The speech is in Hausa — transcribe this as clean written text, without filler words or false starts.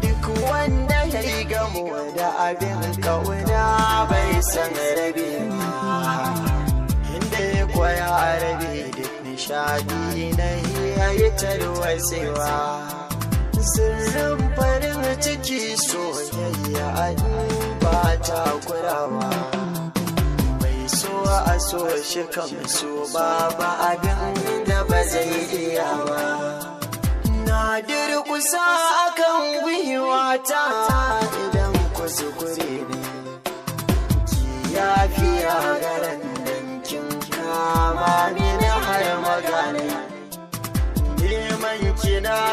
Duk wanda ya yi gamo da abin kauna bai san rabe ba, inda ya kwaya rabe duk nishadi na yayi tarwatsewa. Sirrin farin ciki soyayya an ba ta kurawa. Mai so a so shi kam so ba abin da ba zai iya ba. Na durƙusa akan gwiwata idan kuskure ne, ki yafiya garan dankin kama mini har magana neman kina.